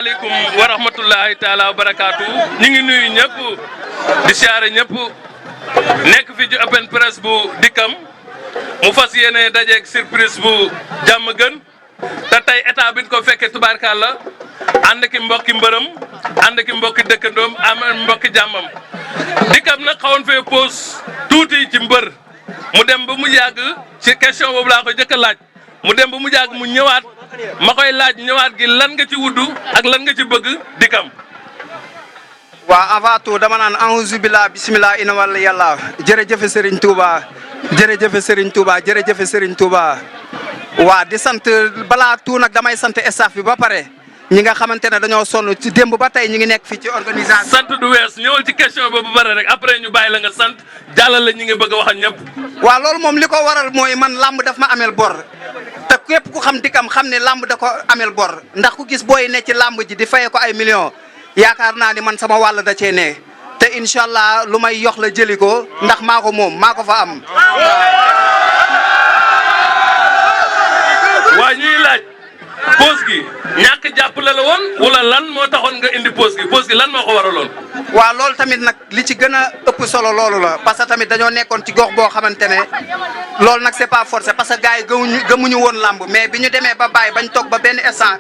aleykum wa rahmatullahi taala wa barakaatu ñu ngi nuyu ñëpp di siyaare ñëpp nekk fi ci open press bu dikkam mu fas yéene dajeeg surprise bu jàmm gën te tey état bi ko fekkee tubaarkàlla ànd ki mbokki mbërëm ànd ki mbokki dëkkandoom am mbokki jàmmam dikkam nag xawoon fee pause tuuti ci mbër mu dem ba mu yàgg ci question boobu laa ko jëkk a laaj mu dem ba mu yàgg mu ñëwaat ma koy laaj ñëwaat gi lan nga ci wuddu ak lan nga ci bëgg dikkam. waaw avant tout dama naan auzu billah bismillah ina wàll yàlla jërëjëf Serigne Touba jërëjëf Serigne Touba jërëjëf Serigne Touba waa di sant balaa tout nag damay sant staff bi ba pare ñi nga xamante ne dañoo sonn ci démb ba tey ñi ngi nekk fii ci organisation. sant du wees ñëwal ci question boobu ba pare rek après ñu bàyyi la nga sant jàllale ñi nga bëgg a wax ak ñëpp. waaw loolu moom li ko waral mooy man làmb daf ma ameel bor te képp ku xam dikkam xam ne làmb da ko ameel bor ndax ku gis booy ne ci làmb ji di fayee ko ay millions yaakaar naa ni man sama wàll da cee ne te incha allah lu may yox la jëli ko ndax maa ko moom maa ko fa am. waa ñuy laaj pause gi ñàkk jàppale la woon wala lan moo taxoon nga indi pause gi lan moo ko waraloon. waaw loolu tamit nag li ci gën a ëpp solo loolu la parce que tamit dañoo nekkoon ci gox boo xamante ne loolu nag c'est pas forcé parce que gars yi gëmuñu woon làmb mais bi ñu demee ba bàyyi bañ toog ba benn instant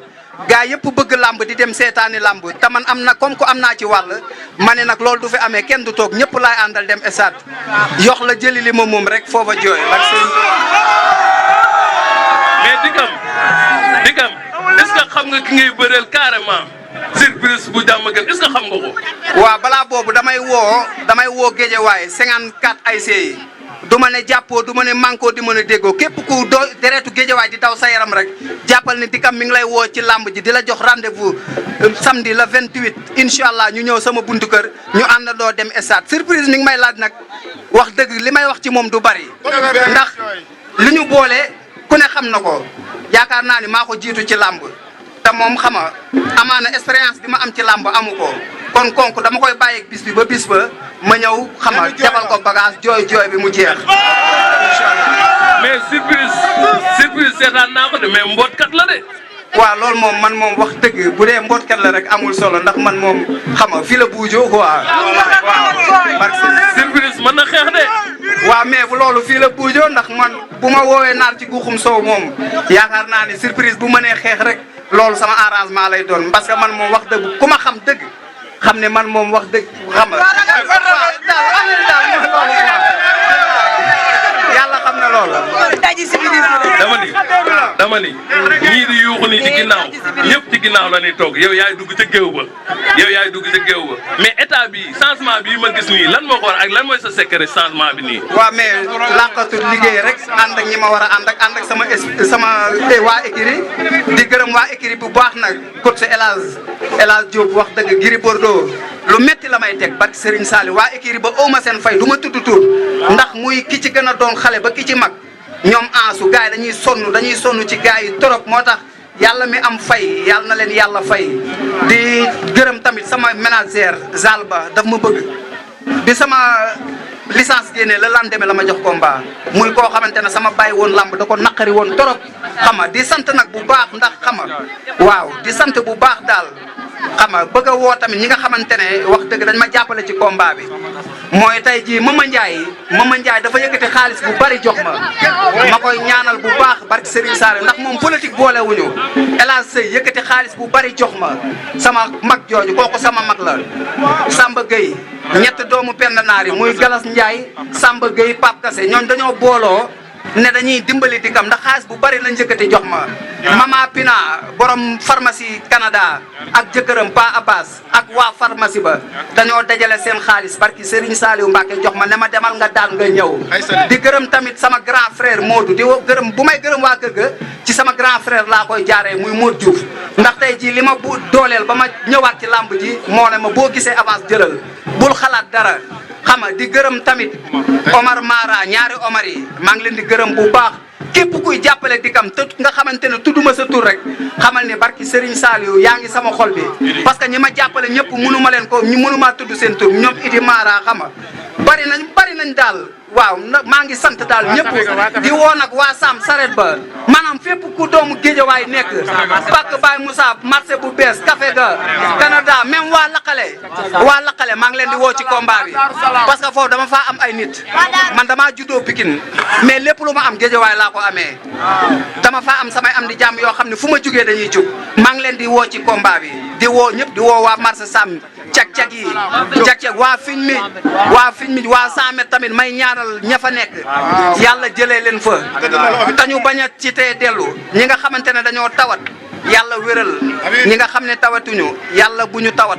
gars yëpp bëgg làmb di dem seetaani làmb te man am na comme que am naa ci wàll ma ne nag loolu du fi amee kenn du toog ñëpp laay àndal dem stade yox la jëli li ma moom rek foofa jooy ak mais dikkam est-ce que xam nga ki ngay bëreel carrément surprise bu jàmm gën est-ce que xam nga ko. waaw balaa boobu damay woo Géejawaay 54 ASC yi du ma ne jàppoo du ma ne manko di ma ne déggoo képp ku doo deretu Géejawaay di daw sa yaram rek jàppal ni dikkam mi ngi lay woo ci làmb ji di la jox rendez-vous samedi le 28 incha allah ñu ñëw sama buntu kër ñu àndandoo dem stade surprise ni ngi may laaj nag wax dëgg li may wax ci moom du bari ndax li ñu boole ku ne xam na ko yaakaar naa ni maa ko jiitu ci làmb te moom xama amaana expérience bi ma am ci làmb amu ko kon konk dama koy bàyyi bis bi ba bis ba ma ñëw xama defal ko bagage jooy bi mu jeex inchallah. mais surprise seetaan naa ko de mais mbootkat la de. waaw loolu moom man moom wax dëgg bu dee mbootkat la rek amul solo ndax man moom xama fii la buujoo quoi. waaw parce que surprise mën na xeex de. waaw mais bu loolu fii la buujoo ndax man bu ma woowee naar ci guuxum soow moom yaakaar naa ni surprise bu mënee xeex rek loolu sama arrangement lay doon parce que man moom wax dëgg ku ma xam dëgg xam ne man moom wax dëgg xam nga yàlla xam na loolu. dama ni ñii di yuuxu ni ci ginnaaw ñëpp ci ginnaaw la ñuy toog yow yaay dugg ca géew ba mais état bi changement bi ma gis nii lan moo ko war ak lan mooy sa secret changement bi nii. waaw mais làqatu liggéey rek ànd ak ñi ma war a ànd ak sama waa écurie di gërëm waa écurie bu baax nag coach El Hadj Diop wax dëgg Gris Bordeaux lu metti la may teg barke Serigne Saliou waa écurie ba awma seen fay du ma tudd tur ndax muy ki ci gën a doon xale ba ki ci mag ñoom ansu gars yi dañuy sonn ci gars yi trop moo tax yàlla mi am fay yàlla na leen yàlla fay di gërëm tamit sama ménagère Zalba daf ma bëgg bi sama licence génnee la lendemain la ma jox combat muy koo xamante ne sama bàyyi woon lamb da ko naqari woon trop xama di sant nag bu baax ndax xama waaw di sant bu baax daal xama bëgg a woo tamit ñi nga xamante ne wax dëgg dañ ma jàppale ci combat bi mooy tey jii Mama Ndiaye dafa yëkkati xaalis bu bari jox ma koy ñaanal bu baax barke Serigne Sall ndax moom politique boolewuñu El Hadj Seye yëkkati xaalis bu bari jox ma sama mag jooju kooku sama mag la Samba Gueye ñett doomu Penda Naar yi muy Galas Ndiaye Samba Gueye Pape Kassé ñoom dañoo booloo ne dañuy dimbali dikkam ndax xaalis bu bari lañ njëkkati jox ma Mama Pina borom pharmacie Canada ak jëkkëram Pa Abbas ak waa pharmacie ba dañoo dajale seen xaalis barki Serigne Saliou Mbacke jox ma ne ma demal nga daan nga ñëw di gërëm tamit sama grand frère Modou di gërëm bu may gërëm waa kër ga ci sama grand frère laa koy jaaree muy Modou Diouf ndax tey jii li ma bu dooleel ba ma ñëwaat ci làmb ji moo ne ma boo gisee avance jëlal bul xalaat dara xam nga di gërëm tamit Omar Mara ñaari Omar yi maa ngi leen di gërëm bu baax képp kuy jàppale dikkam te nga xamante ne tudduma sa tur rek xamal ni barki Serigne Saliou yaa ngi sama xol bi parce que ñi ma jàppale ñëpp mënu ma leen ko ñu mënu maa tudd seen tur ñoom Idi Mara xam nga bari nañ nañ daal waaw maa ngi sant daal ñëpp di woo nag waa Sam saret ba maanaam fépp ku doomu Géejawaay nekk Pàkk Baye Moussa marché bu bees café ga Canada même waa Laqale maa ngi leen di woo ci combat bi parce que foofu dama faa am ay nit man damaa juddoo Pikine mais lépp lu ma am Géejawaay laa ko amee dama faa am samay am di jàmm yoo xam ne fu ma jugee dañuy jug maa ngi leen di woo ci combat bi di woo ñëpp di woo waa marché Sam cag-cag yi cag-cag waa fiñ mi waa 100 mètres tamit may ñaanal ña fa nekk yàlla jëlee leen fa te ñu bañ a ci tee dellu ñi nga xamante ne dañoo tawat yàlla wéral ñi nga xam ne tawatuñu yàlla bu ñu tawat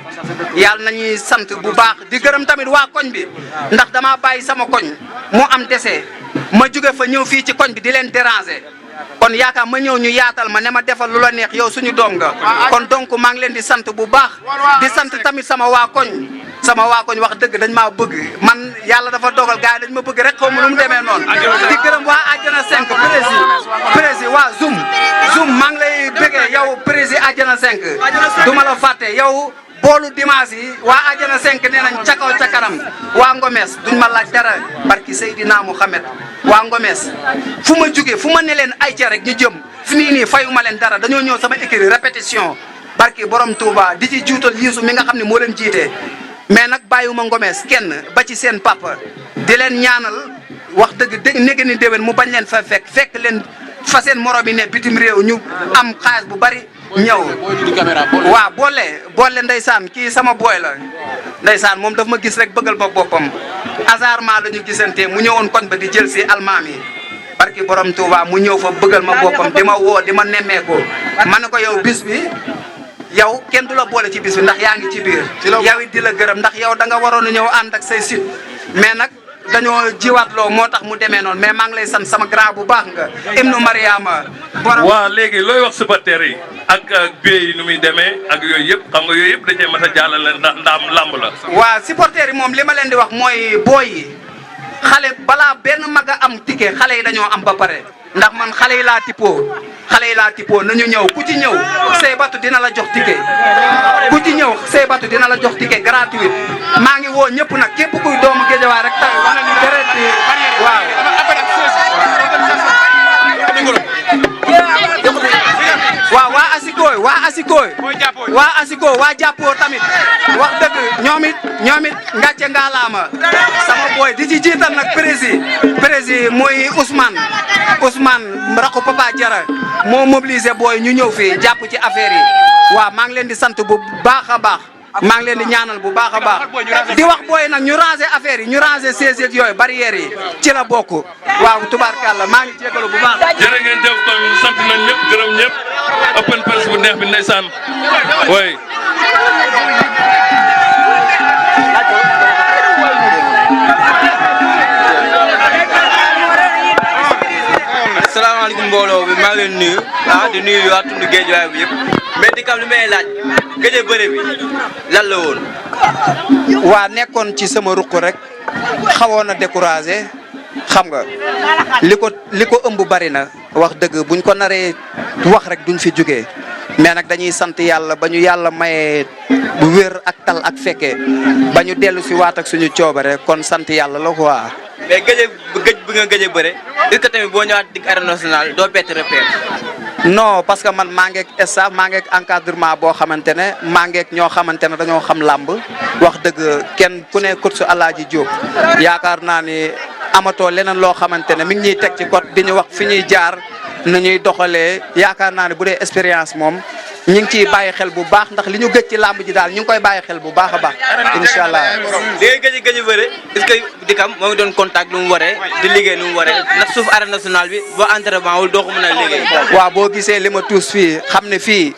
yàlla nañuy sant bu baax di gërëm tamit waa koñ bi ndax dama bàyyi sama koñ mu am dese ma jóge fa ñëw fii ci koñ bi di leen déranger kon yaakaar ma ñëw ñu yaatal ma ne ma defal lu la neex yow suñu doom nga kon donc maa ngi leen di sant bu baax di sant tamit sama waa koñ wax dëgg dañ maa bëgg man yàlla dafa dogal gars yi dañ ma bëgg rek xaw ma nu mu demee noonu di gërëm waa Àjjana 5 prési waa Zoom maa ngi lay bëggee yow prési Àjjana 5 du ma la fàtte yow boolu dimanche yi waa Àjjana 5 nee nañ ca kaw ca kanam waa Ngomes duñ ma laaj dara barki Seydina Mouhamed waa Ngomes fu ma jugee fu ma ne leen ay ca rek ñu jëm fi nii fayu ma leen dara dañoo ñëw sama écrit répétition barki borom Touba di ci juutal Yiisu mi nga xam ne moo leen jiite mais nag bàyyiwuma Ngomes kenn ba ci seen papa di leen ñaanal wax dëgg néega ni déwén mu bañ leen fa fekk leen fa seen morom yi ne bitim réew ñu am xaalis bu bari ñëw waaw boole ndeysaan kii sama booy la ndeysaan moom daf ma gis rek bëggal ma boppam hasardement la ñu gisante mu ñëwoon koñ ba di jël si almaam yi barki borom Touba mu ñëw fa bëggal ma boppam di ma woo di ma nemmeekoo ma ne ko yow bis bi yow kenn du la boole ci bis bi ndax yaa ngi ci biir yow it di la gërëm ndax yow da nga waroon a ñëw ànd ak say site mais nag dañoo jiwaatloo moo tax mu demee noonu mais maa ngi lay sant sama grand bu baax nga Ibnu Mariama waaw léegi looy wax supporters yi ak biir yi nu muy demee ak yooyu yëpp xam nga yooyu yëpp da cee mat a jàllale ndax ndaam lamb la waaw supporters yi moom li ma leen di wax mooy booy yi xale balaa benn mag a am ticket xale yi dañoo am ba pare ndax man xale yi laa tippoo nañu ñëw ku ci ñëw say batu dina la jox ticket ku ci ñëw say batu dina la jox ticket gratuit maa ngi woo ñëpp nag képp kuy doomu Géejawaay rek tay wala ñu deret bi waaw waaw waa Asikoy waa jàppoo tamit wax dëgg ñoom it ngàcce ngaalaama sama boy di ci jiital nag prési mooy Ousmane rakku Papa Jara moo mobilisé booy ñu ñëw fii jàpp ci affaire yi waaw maa ngi leen di sant bu baax a baax maa ngi leen di ñaanal bu baax a baax di wax booy nag ñu ranger affaire yi ñu ranger siège yooyu barrières yi ci la bokk waaw tubaarkàlla maa ngi jégalu bu baax. jërë ngeen jëf kon sant nañ ñëpp gërëm ñëpp open press bu neex bi ndeysaan way asalaamaaleykum mbooloo bi maa ngi leen nuyu di nuyu waa tund Géejawaay bi yëpp mais di kam li may laaj gëj bëre bi lan la woon. waa nekkoon ci sama ruq rek xawoon na découragé xam nga li ko ëmb bari na wax dëgg buñ ko naree wax rek duñ fi jógee mais nag dañuy sant yàlla ba ñu yàlla mayee bu wér ak tal ak fekkee ba ñu dellu si waat ak suñu coobare kon sant yàlla la quoi. mais gëj bi nga gëj bëre est-ce que tamit boo ñëwaat dig arène nationale doo bett repère. non parce que man maa ngeeg staff maa ngeeg encadrement boo xamante ne maa ngeeg ñoo xamante ne dañoo xam làmb wax dëgg kenn ku ne coach Alaaji Diop yaakaar naa ni amatoo leneen loo xamante ne mi ngi ñuy teg ci code di ñu wax fi ñuy jaar na ñuy doxalee yaakaar naa ne bu dee expérience moom ñu ngi ciy bàyyi xel bu baax ndax li ñu gëj ci làmb ji daal ñu ngi koy bàyyi xel bu baax a baax incha allah. li ngay gëj bëre est-ce que dikam moo ngi doon contact lu mu waree di liggéey lu mu waree ndax suuf arène nationale bi boo entraînement wul doo ko mën a liggéey. waaw boo gisee li ma tuus fii xam ne fii.